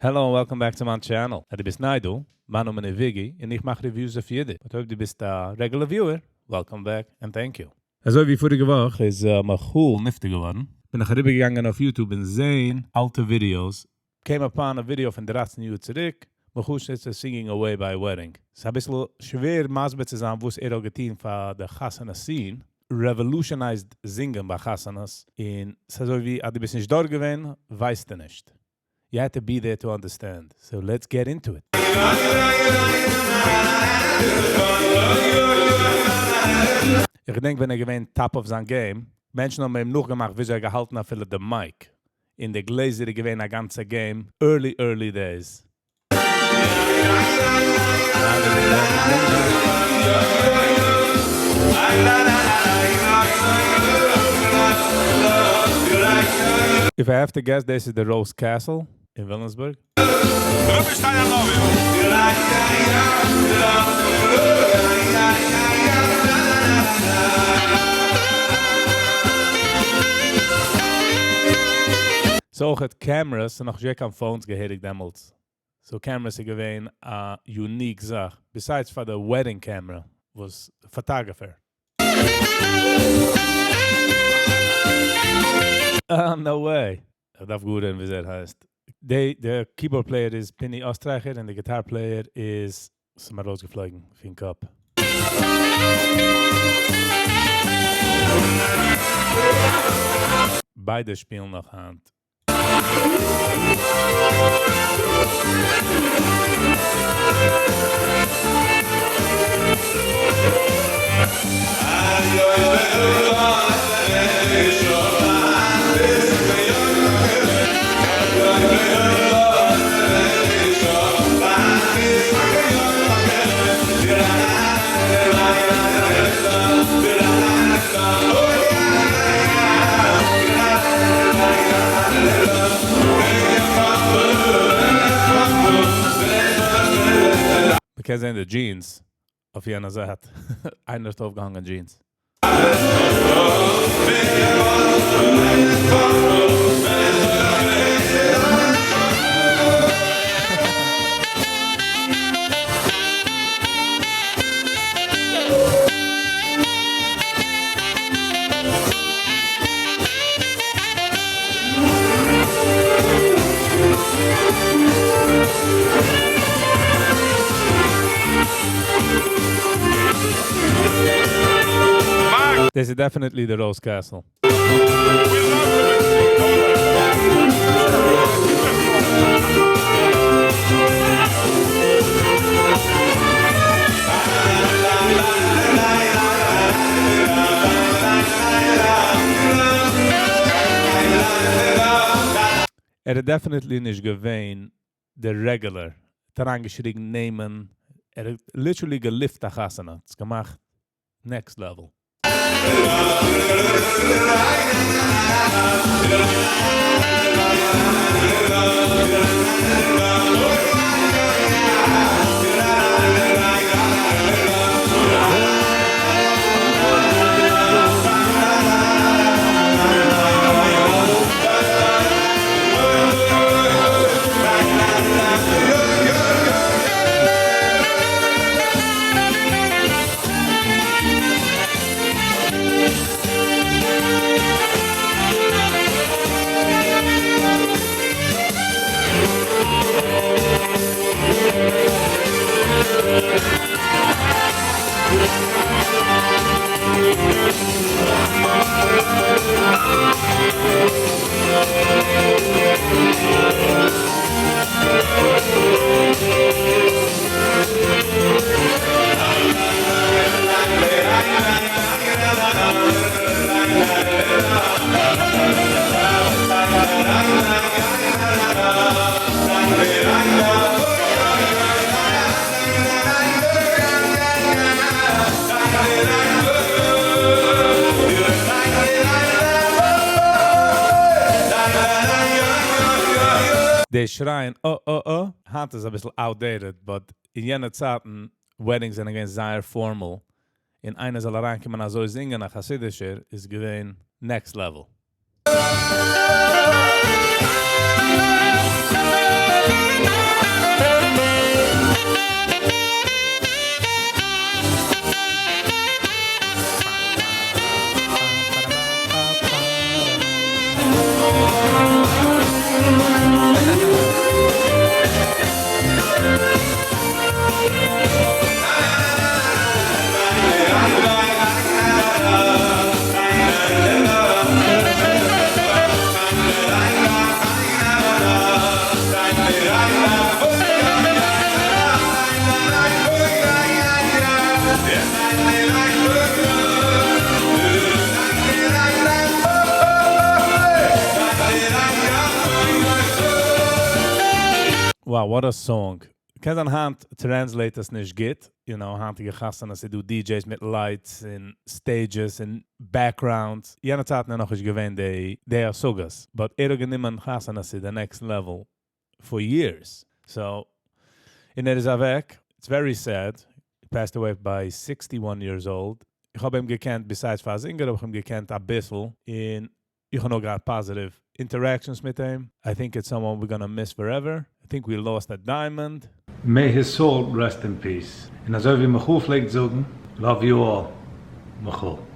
Hello and welcome back to מיין channel. אז דו ביסט ניי דא, מיין נאמען איז Viggy און איך מאך reviews אויף אידיש. But אויב דו ביסט א regular viewer, welcome back and thank you. אזוי ווי פאריגע וואך איז מיכאל נפטר געווארן, בין איך אריבערגעגאנגען אויף YouTube און זעהן אלטע videos, came upon א video פון 13 יאר צוריק, מיכאל שניצלער singing away ביי א wedding. ס'איז אביסל שווער מסביר צו זיין וואס ער האט געטון פאר די חתונה scene, revolutionized זינגען ביי חתונות, און ס'איז אזוי ווי אז דו ביסט נישט דארט געווען ווייסטו נישט. You had to be there to understand. So let's get into it. איך געדענק ווען ער איז געווען top of זיין game, מענטשן האבן אים נאכגעמאכט וויאזוי ער האט געהאלטן אפילו די mic, און די גלעזער איז געווען א גאנצע game, early early days. If I have to guess, דאס איז די Rose Castle אין וויליאמסבורג. ס'איז אויכעט cameras, ס'איז נאכנישט געווען קיין phones געהעריג דעמאלטס. So cameras איז געווען א unique זאך, besides פאר די wedding camera וואס photographer. אה no way! איך דארף גאר הערן וויאזוי ער הייסט. די די keyboard player איז פיני אסטרייכער און די guitar player איז. ס'איז מיר ארויסגעפלויגן פון קאפ. ביידע שפילן נאך היינט. מ'קען זען די jeans אויף יענע זייט. איינער האט אויפגעהאנגען jeans. דאס איז definitely די Rose Castle. ער איז definitely נישט געווען די regular. ער האט אריינגעשריגן נעמען, ער האט literally געליפט א חתונה, עס געמאכט next level. די שרייען אה אה אה היינט איז אביסל outdated, but אין יענע צייטן weddings זענען געווען זייער formal, און איינער זאל אריינקומען אזוי זינגען א חסידישער איז געווען next level. Wow, what a song. קען זיין היינט translate עס נישט גוט. היינטיגע חתונות, ס'דא DJs מיט lights און stages און backgrounds. יענע צייטן איז נאך נישט געווען די השגות. But ער האט גענומען חתונות to the next level for years. So, און ער איז אוועק. It's very sad. He passed away by 61 years old. איך האב אים געקענט, besides פאר singer, האב איך אים געקענט א ביסל. און איך האב נאר געהאט positive interactions מיט אים. I think it's someone we're gonna miss forever. I think we lost a diamond. May his soul rest in peace. און אזוי ווי מיכאל פלעגט זאגן, love you all. מיכאל.